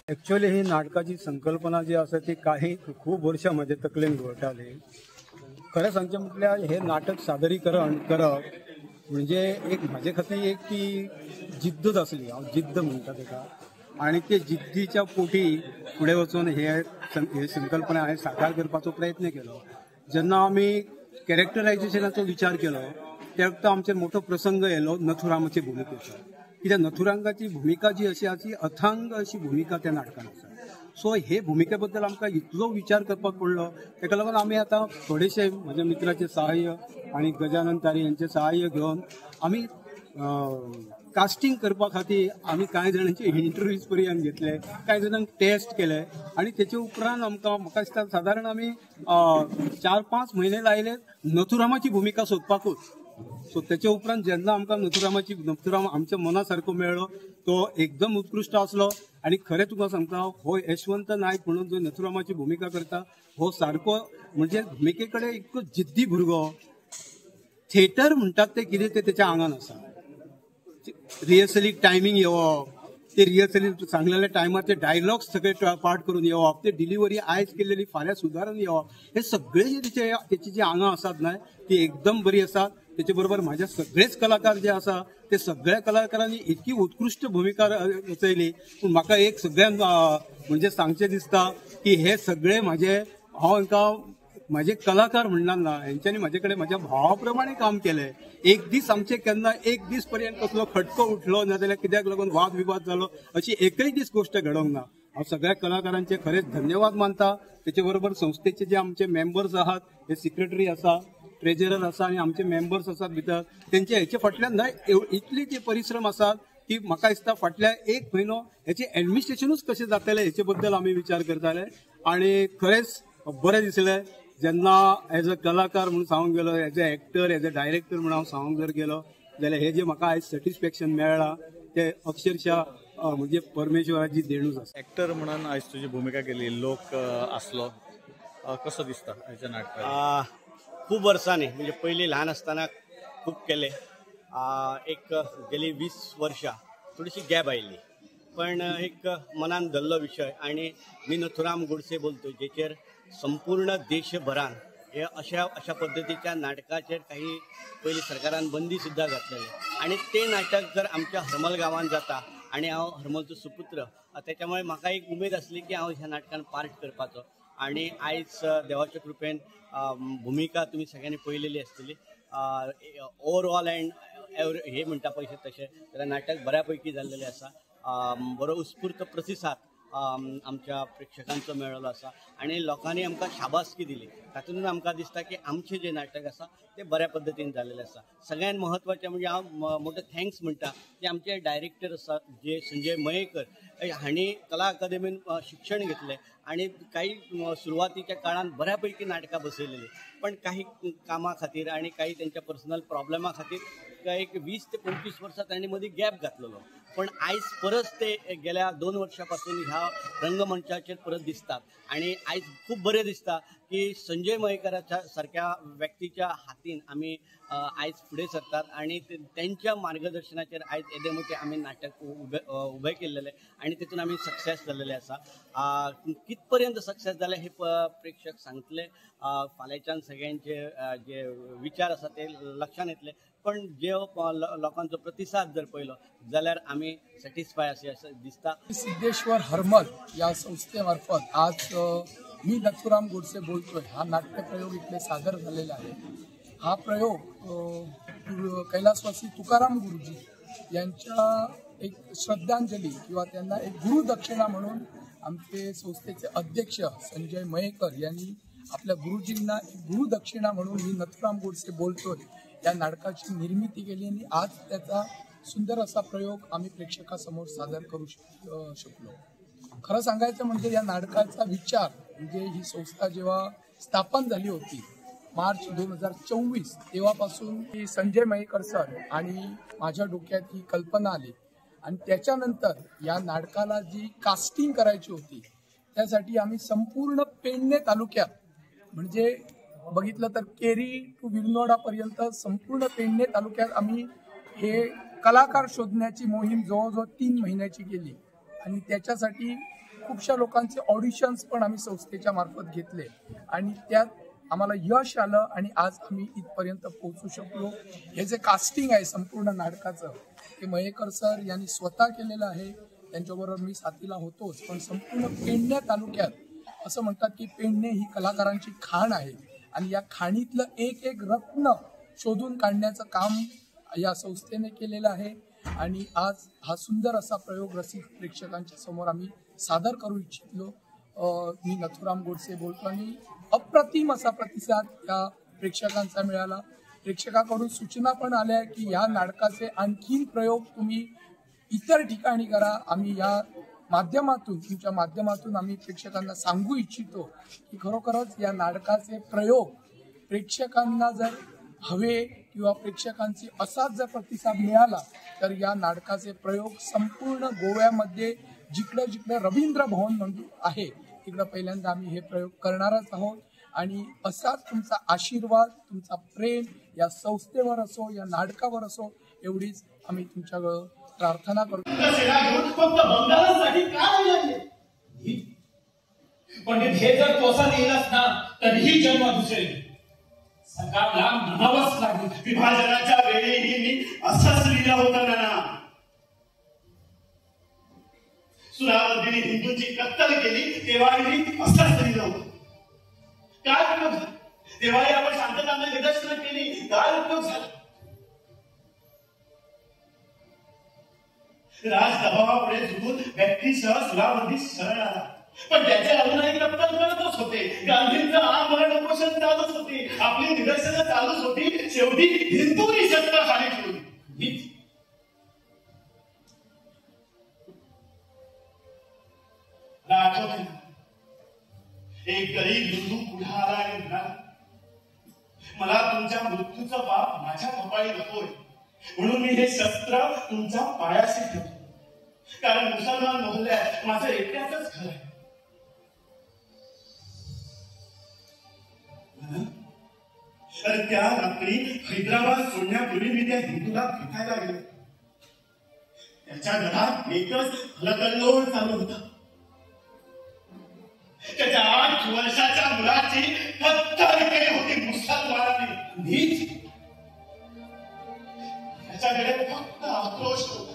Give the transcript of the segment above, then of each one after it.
Actually ही नाटकाची संकल्पना जी आसा ती काही खूब वर्षां म्हज्या तकलेन घोळटाली. खरें सांगचें म्हटल्यार हे नाटक सादरीकरण करप म्हणजे एक म्हाजे खातीर एक ती जिद्दच आसली. हांव जिद्द म्हणटा ताका, आनी ते जिद्दीच्या पोटी फुडें वचून हे संकल्पना हांवें साकार करपाचो प्रयत्न केलो. जेन्ना आमी कॅरेक्टरायजेशनाचो विचार केलो त्या वखता आमचेर मोठो प्रसंग येयलो नथुरामाचे भुमिकेचो. कित्याक नथुरांगाची भुमिका जी अशी आसा ती अथांग अशी भुमिका त्या नाटकान आसा. सो हे भुमिके बद्दल आमकां इतलो विचार करपाक पडलो. ताका लागून आमी आतां थोडेशे म्हज्या मित्राचे सहाय्य आनी गजानन तारी यांचे सहाय्य घेवन आमी कास्टिंग करपा खातीर आमी कांय जाणांचे इंटरव्यूज पर्यंत घेतले, कांय जाणांक टेस्ट केले आनी तेचे उपरांत आमकां म्हाका दिसता सादारण आमी 4-5 म्हयने लायले नथुरामाची भुमिका सोदपाकूच. सो तेचे उपरांत जेन्ना आमकां नथुराम आमच्या मना सारको मेळ्ळो तो एकदम उत्कृश्ट आसलो. आनी खरें तुका सांगता, हो यशवंत नायक म्हणून जो नथुरामाची भुमिका करता हो सारको म्हणजे भुमिके कडेन इतको जिद्दी भुरगो. थिएटर म्हणटात ते कितें तें तेच्या आंगान आसा. रिहर्सलीक टायमींग येवप, ते रिहर्सलीक सांगलेल्या टायमार ते डायलॉग्स सगळे पाठ करून येवप, ते डिलिव्हरी आयज केलेली फाल्यां सुदारून येवप, हे सगळे जे तेची जी आंगां आसात न्हय ती एकदम बरी आसात. तेचे बरोबर म्हाजे सगळेच कलाकार जे आसा ते सगळ्या कलाकारांनी इतकी उत्कृश्ट भुमिका रचयली. पूण म्हाका एक सगळ्यांक म्हणजे सांगचें दिसता की हे सगळे म्हाजे, हांव हांकां म्हाजे कलाकार म्हणणार ना, हेंच्यांनी म्हाजे कडेन म्हाज्या भावा प्रमाणे काम केलें. एक दीस आमचे केन्ना एक दीस पर्यंत कसलो खटको उठलो ना जाल्यार कित्याक लागून वाद विवाद जालो अशी एकय दीस गोश्ट घडोवंक ना. हांव सगळ्या कलाकारांचे खरेंच धन्यवाद मानता. तेचे बरोबर संस्थेचे जे आमचे मेंबर्स आहात, हे सेक्रेटरी आसा, ट्रेजरर आसा आनी आमचे मेंबर्स आसात भितर, तेंचे हेचे फाटल्यान न्हय इतली जे परिश्रम आसात की म्हाका दिसता फाटल्या एक म्हयनो हेचे एडमिनिस्ट्रेशनूच कशें जातलें हेचे बद्दल आमी विचार करताले. आनी खरेंच बरें दिसलें जेन्ना एज अ कलाकार म्हणून सांगूंक गेलो, as a actor, as a director म्हणून हांव सांगूंक जर गेलो जाल्यार हे जे म्हाका आयज सॅटिस्फॅक्शन मेळ्ळां ते अक्षरशः म्हणजे परमेश्वराची देणूच आसा. एक्टर म्हणून आयज तुजी भुमिका केली, लोक आसलो, कसो दिसता आयच्या नाटकाक? खूब वर्सांनी, म्हणजे पयलीं ल्हान आसतना खूब केले, एक गेली 20 वर्षां थोडीशी गॅप आयिल्ली, पण एक मनान धरलो विशय. आनी मी नथुराम गोडसे बोलतो जेचेर संपूर्ण देशभरान हे अशा अशा पद्दतीच्या नाटकाचेर काही पयलीं सरकारान बंदी सुद्दां घातलेली आनी तें नाटक जर आमच्या हरमल गांवांत जाता आनी हांव हरमलचो सुपुत्र, तेच्यामुळे म्हाका एक उमेद आसली की हांव ह्या नाटकान पार्ट करपाचो. आनी आयज देवाच्या कृपेन भुमिका तुमी सगळ्यांनी पळयलेली आसतली. ओवरऑल अँड हे म्हणटा पळय तशें जाल्यार नाटक बऱ्या पैकी जाल्लेलें आसा. बरो उत्स्फूर्त प्रतिसाद आमच्या प्रेक्षकांचो मेळ्ळो आसा आनी लोकांनी आमकां शाबासकी दिली. तातूंतच आमकां दिसता की आमचें जें नाटक आसा तें बऱ्या पद्दतीन जाल्लेलें आसा. सगळ्यांत म्हत्वाचें म्हणजे हांव मोठो thanks म्हणटा की आमचे डायरेक्टर आसा जे संजय मयेकर हांणी कला अकादमीन शिक्षण घेतलें आनी काही सुरवातीच्या काळान बऱ्या पैकी नाटकां बसयलेली, पण काही कामां खातीर आनी काही तेंच्या पर्सनल प्रॉब्लेमा खातीर एक 20 ते 25 वर्सां तांणी मदीं गॅप घातलेलो, पण आयज परत ते गेल्या 2 वर्षां पासून ह्या रंगमंचाचेर परत दिसतात. आनी आयज खूब बरें दिसता की संजय मयेकराच्या सारक्या व्यक्तीच्या हातीन आमी आयज फुडें सरतात आनी तेंच्या मार्गदर्शनाचेर आयज येदे मोठे आमी नाटक उबें केल्लेलें आनी तितून आमी सक्सेस जाल्लेले आसा. कित पर्यंत सक्सेस जाले हे प्रेक्षक सांगतले. फाल्यांच्यान सगळ्यांचे जे विचार आसा ते लक्षांत येतले, पण जे लोकांचो प्रतिसाद जर पळयलो जाल्यार आमी सॅटिस्फाय अशें दिसता. सिद्धेश्वर हरमल या संस्थेमार्फत आज मी नथुराम गोडसे बोलतोय हा नाट्यप्रयोग इकडे सादर झालेला आहे. हा प्रयोग कैलासवासी तुकाराम गुरुजी यांच्या एक श्रद्धांजली किंवा त्यांना एक गुरुदक्षिणा म्हणून आमचे संस्थेचे अध्यक्ष संजय मयेकर यांनी आपल्या गुरुजींना एक गुरुदक्षिणा म्हणून मी नथुराम गोडसे बोलतोय या नाटकाची निर्मिती केली आणि आज त्याचा सुंदर असा प्रयोग आम्ही प्रेक्षकासमोर सादर करू शकलो. खरं सांगायचं म्हणजे या नाटकाचा विचार म्हणजे ही संस्था जेव्हा स्थापन झाली होती मार्च 2024 तेव्हापासून संजय मयेकर सर आणि माझ्या डोक्यात ही कल्पना आली आणि त्याच्यानंतर या नाटकाला जी कास्टिंग करायची होती त्यासाठी आम्ही संपूर्ण पेडणे तालुक्यात म्हणजे बघितलं तर केरी टू विरनोडापर्यंत संपूर्ण पेडणे तालुक्यात आम्ही हे कलाकार शोधण्याची मोहीम जवळजवळ 3 महिन्याची केली. आणि त्याच्यासाठी खूपशा लोकांचे ऑडिशन्स पण आम्ही संस्थेच्या मार्फत घेतले आणि त्यात आम्हाला यश आलं आणि आज आम्ही इथपर्यंत पोहोचू शकलो. हे जे कास्टिंग आहे संपूर्ण नाटकाचं ते मयेकर सर यांनी स्वतः केलेलं आहे. त्यांच्याबरोबर मी साथीला होतोच, पण संपूर्ण पेडणे तालुक्यात असं म्हणतात की पेडणे ही कलाकारांची खाण आहे आणि या खाणीतलं एक एक रत्न शोधून काढण्याचं काम या संस्थेने केलेलं आहे. आणि आज हा सुंदर असा प्रयोग रसिक प्रेक्षकांच्या समोर आम्ही सादर करू इच्छितलो. मी नथुराम गोडसे बोलतो आणि अप्रतिम असा प्रतिसाद या प्रेक्षकांचा मिळाला. प्रेक्षकाकडून सूचना पण आल्या की या नाटकाचे आणखीन प्रयोग तुम्ही इतर ठिकाणी करा. आम्ही या माध्यमातून, तुमच्या माध्यमातून आम्ही प्रेक्षकांना सांगू इच्छितो की खरोखरच या नाटकाचे प्रयोग प्रेक्षकांना जर हवे किंवा प्रेक्षकांची असाच जर प्रतिसाद मिळाला तर या नाटकाचे प्रयोग संपूर्ण गोव्यामध्ये जिकडं जिकडं रवींद्र भवन म्हणून आहे तिकडं पहिल्यांदा आम्ही हे प्रयोग करणारच आहोत. आणि असाच तुमचा आशीर्वाद, तुमचा प्रेम या संस्थेवर असो, या नाटकावर असो, एवढीच आम्ही तुमच्याकडं प्रार्थना करतो. पंडित, हे जर तोसा नेलास ना तरीही जन्म दुसरे सरकारला म्हणावंच लागेल. विभाजनाच्या वेळीही मी असंच लिहिलं होतं ना. सुरावर्दीने हिंदूंची कत्तल केली तेव्हाही असंच लिहिलं होतं. काय उपयोग झाला? तेव्हाही आपण शांतताने निदर्शनं केली, काय उपयोग झाला? राज दबावापुढे झुकून व्यक्तीसह सुरावर्दी शरण आला, पण त्याचे अजूनही कत्तल करतच होते. गांधींचं आमरण उपोषण चालूच होते, आपली निदर्शनं चालूच होती. शेवटी हिंदूंनी सत्ता खाली ठेवली. मला आठवते, एक गरीब हिंदू पुढे आला आणि म्हणाला, मला तुमच्या मृत्यूचा पाप माझ्या कपाळी नकोय, म्हणून मी हे शस्त्र तुमच्या पायाशी ठेवतो, कारण मुसलमान मोहल्ल्यात माझं एकट्याचंच घर आहे. तर त्या रात्री हैदराबाद सोडण्यापूर्वी मी त्या हिंदूला भेटायला गेलो. त्याच्या घरात एकच हलकल्लोळ चालू होता. त्याच्या 8 वर्षाच्या मुलाची कत्तल केली होती मुसलमानांनी. त्याच्याकडे फक्त आक्रोश होता.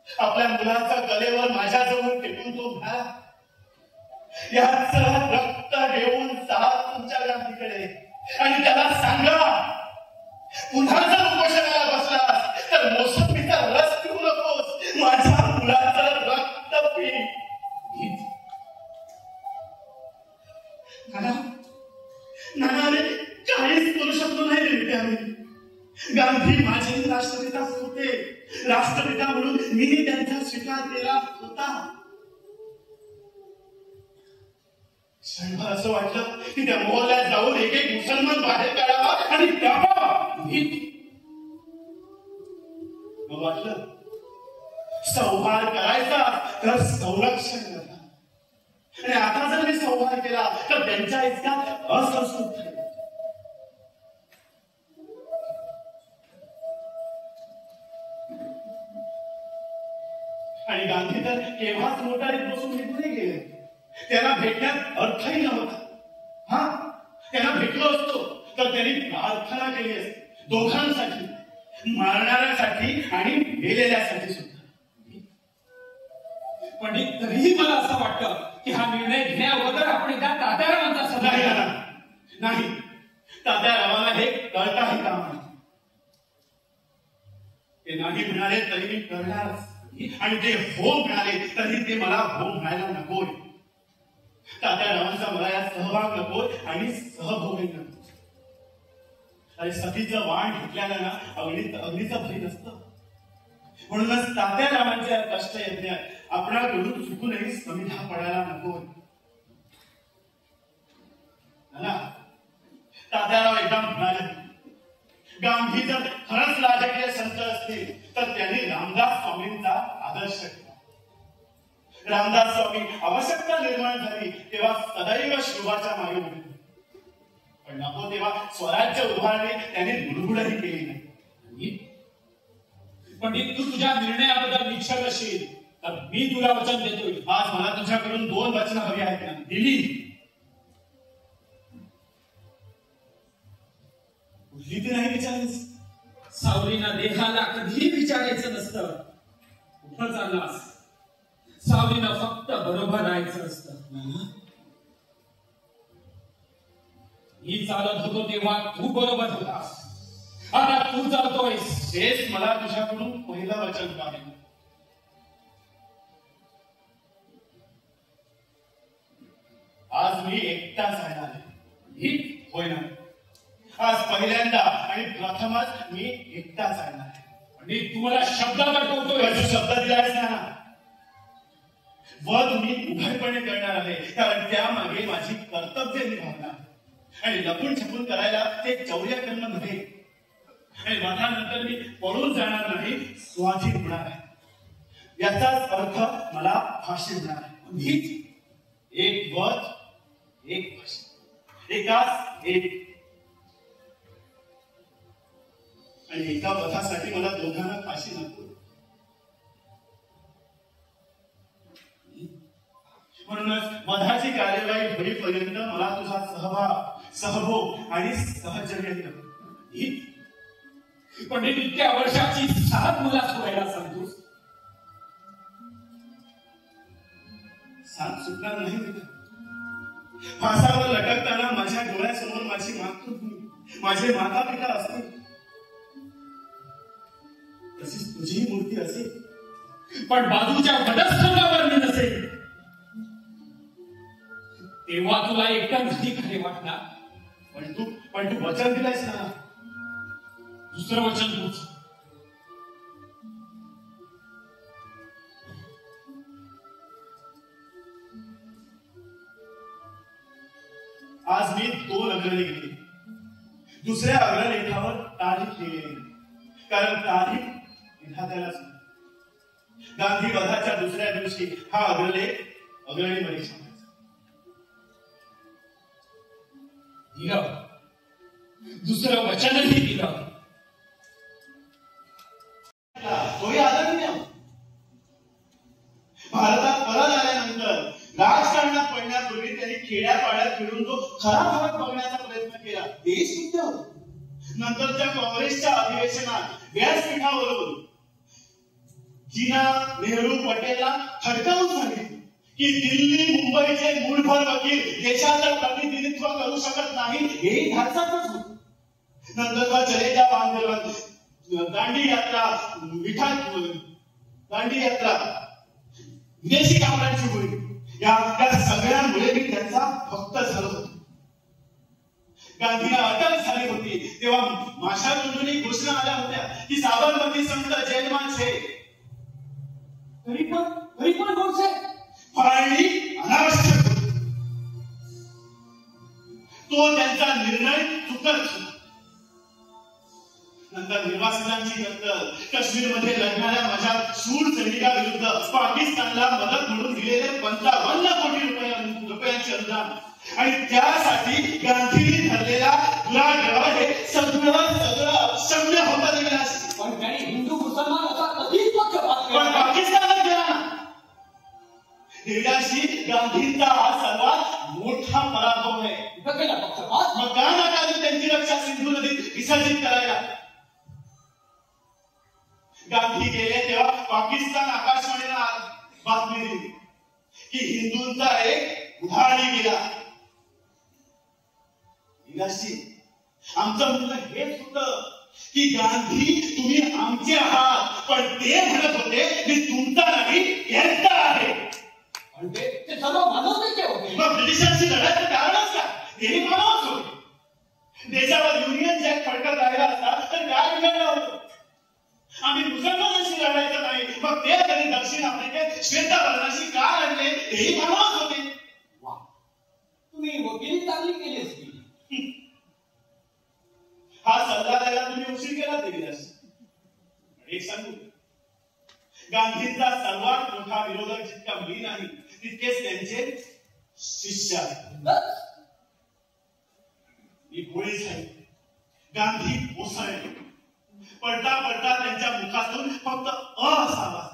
आपल्या मुलाचा कलेवर माझ्याजवळ टेकून तो म्हणाला, याच रक्त घेऊन जा तुमच्या गांधीकडे आणि त्याला सांगा, पुन्हा जर उपोषणाला बसलास तर मोसंबीचा रस पिऊ नकोस, माझ्या मुलाचं रक्त पी. नाना, काहीच करू शकलो नाही रे त्यावेळी. गांधी माझेही राष्ट्रपिताच होते. राष्ट्रपिता म्हणून मीही त्यांचा स्वीकार केला होता. क्षणभर असं वाटलं की त्या मोहल्ल्यात जाऊन एक एक मुसलमान बाहेर काढावा आणि कापावा. मग वाटलं संहार करायचा तर संरक्षण करा, आणि आता जर मी संहार केला तर त्यांच्या इतका असंस्कृत ठरेल. आणि गांधी तर केव्हाच मोटारीत बसून निघून गेले. त्यांना भेटण्यात अर्थही नव्हता. हा, त्यांना भेटलो असतो तर त्यांनी प्रार्थना केली असती दोघांसाठी, मारणाऱ्यासाठी आणि मेलेल्यासाठी सुद्धा. पंडित, तरीही मला असं वाटतं की हा निर्णय घेण्या अगोदर आपण एकदा तात्यारावांचा सल्ला घ्यावा. नाही, तात्यारावांना हे कळताही काम नाही. ते नाही म्हणाले तरी मी करणारच, आणि ते हो म्हणाले तरी ते मला हो म्हणायला नकोय. तात्यारावांचा मला या सहभाग नकोय आणि सहभोग नको. अरे, सतीचं वाण घेतल्यानं ना अग्नीचं भय नसतं. म्हणूनच तात्यारावांच्या या कष्ट यज्ञात आपणाकडून चुकूनही समिधा पडायला नको. ना तात्याराव एकदा म्हणाले, गांधी जर खरंच राजकीय संत असतील तर त्यांनी रामदास स्वामींचा आदर्श केला. रामदास स्वामी आवश्यकता निर्माण झाली तेव्हा सदैव शिवाच्या मागे उभे, पण नको तेव्हा स्वराज्य उभारणे त्यांनी लुडबुडही केली नाही. पंडित, तू तुझ्या निर्णयाबद्दल निश्चल असेल तर मी तुला वचन देतोय. आज मला तुझ्याकडून 2 वचनं हवी आहेत ना. दिली. कुठली ती नाही विचारलीस. सावलीना देहाला कधीही विचारायचं नसतं कुठं चाललास. सावलीना फक्त बरोबर राहायचं असतं. मी चालत होतो तेव्हा तू बरोबर होतास, आता तू चालतोयस. तेच मला तुझ्याकडून पहिलं वचन पाहिजे. आज मी एकटा जाणार आहे. होय ना, आज पहिल्यांदा आणि प्रथमच मी एकटा जाणार आहे. आणि तू मला शब्दात अडकवतोय. तू शब्द दिलायस ना, वध मी उघडपणे करणार आहे, कारण त्यामागे माझी कर्तव्य निभावणार आणि लपून छपून करायला ते चौर्यकर्म नव्हे. आणि वधानंतर मी पळून जाणार नाही, स्वाधीन होणार आहे. याचाच अर्थ मला फाशी होणार आहे. एक वध एक फाशी, एकाच एक. आणि एका वधासाठी मला दोघांना फाशी नको. म्हणूनच वधाची कार्यवाही होईपर्यंत मला तुझा सहभाग, सहभोग आणि सहचर्य नको. पण इतक्या वर्षाची साथ मला सोडायला सांगतोस? साथ सुटणार नाही. फासावर लटकताना माझ्या डोळ्यासमोर माझी मातृभूमी, माझे माता पिता असतील, तशीच तुझीही मूर्ती असेल. पण बाजूच्या वधस्तंभावर मी नसेल तेव्हा तुला एकटा नाही खरे वाटणार. पण तू वचन दिलायस ना. दुसरं वचन तूच. आज मी 2 अग्रलेख लिहिले. दुसऱ्या अग्रलेखावर तारीख लिहिलेली, कारण तारीख विधात्यालाच. गांधी वधाच्या दुसऱ्या दिवशी हा अग्रलेख अग्रणीमध्ये छापायचा. दिलं, दुसरं वचनही दिलं. तोही आदरणीय. भारतात परत आल्यानंतर राजकारणात पडण्यापूर्वी त्यांनी खेड्यापाड्यात फिरून जो खरा फरक बघण्याचा प्रयत्न केला तेही सिद्ध होत. नंतरच्या काँग्रेसच्या अधिवेशनात व्यासपीठावरून जिना, नेहरू, पटेलला खडकावून सांगितलं की दिल्ली मुंबईचे मूठभर वकील देशाचं प्रतिनिधित्व करू शकत नाही, हेही धाडसाचंच होतं. नंतरचा चले जाव आंदोलन, दांडी यात्रा, मिठा दांडी यात्रा, विदेशी कामगारांची होळी, या सगळ्यांमुळे मी त्यांचा भक्त झालो होतो. गांधींना अटक झाली होती तेव्हा माशा तोंडून घोषणा आल्या होत्या की साबरमती संत जैनमान छे. तरी पण गोडसे फाळणी अनावश्यक होती. तो त्यांचा निर्णय चुकत होता. नंतर निर्वासितांची दत्तक, काश्मीरमध्ये लढणाऱ्या माझ्या शूर सैनिकाविरुद्ध पाकिस्तानला मदत म्हणून दिलेले 55 कोटी रुपयांचे अनुदान आणि त्यासाठी गांधींनी धरलेला दुराग्रह हे सगळं सगळं अक्षम्य होता गेला. पण त्यांनी हिंदू मुसलमान असा कधीच पक्षपात केला पण पाकिस्तानला केला ना. देवदासी गांधींचा हा सर्वात मोठा पराभव आहे. केला पक्षपात. मग का नका त्यांची रक्षा सिंधू नदीत विसर्जित करायला. गांधी गेले तेव्हा पाकिस्तान आकाशवाणीला बातमी दिली की हिंदूंचा एक उधारणी गेला. आमचं म्हणणं हेच होतं की गांधी तुम्ही आमचे आहात, पण ते म्हणत होते मी तुमचा नाही यांचा आहे. पण ते सर्व मानवतेचे होते. मग ब्रिटिशांशी लढायचं कारणच का? तेही मानवच होते. देशावर युनियन जॅक फडकत राहिला असता तर काय बिघडलं होतं? आम्ही मुसलमानांशी लढायचं नाही, मग ते त्यांनी दक्षिण आफ्रिकेत श्वेतवर्णाशी का लढले? तेही मानवच होते. वा, तुम्ही वकिली चांगली केली असती. हा सल्ला द्यायला तुम्ही उशीर केला देवीदास. एक सांगू, गांधींचा सर्वात मोठा विरोधक जितका मी नाही तितकेच त्यांचे शिष्य आहेत. मी गोळी झाली, गांधी कोसळले, पडता पडता त्यांच्या मुखातून फक्त अ असा आवाज.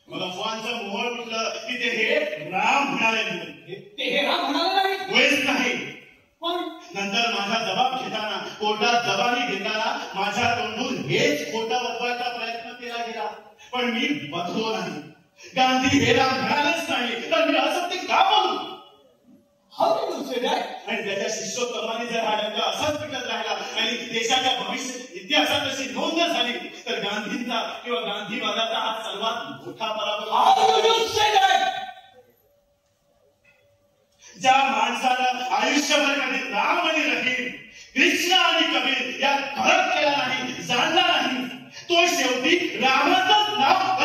मग अफवांचं मोहळ उठलं की ते हे राम म्हणाले म्हणून. ते हे राम म्हणाले नाही? मुळीच नाही. पण नंतर माझा जबाब घेताना, कोर्टात जबानी घेताना माझ्या तोंडून हेच खोटं बदवायचा प्रयत्न केला गेला, पण मी बदलो नाही. गांधी हे राम म्हणालेच नाही तर मी असं ते का बोलू? How can you say that? आणि त्याच्या शिष्योत्तमाने जर हा डंका असाच पिटत राहिला आणि देशाच्या भविष्य इतिहासात अशी नोंद झाली तर गांधींचा किंवा गांधीवादाचा हा सर्वात मोठा पराभव. How do you say that? ज्या माणसानं आयुष्यभर कधी राम आणि रहीम, कृष्ण आणि कबीर या फरक केला नाही, जाणला नाही, तो शेवटी रामाचंच नाव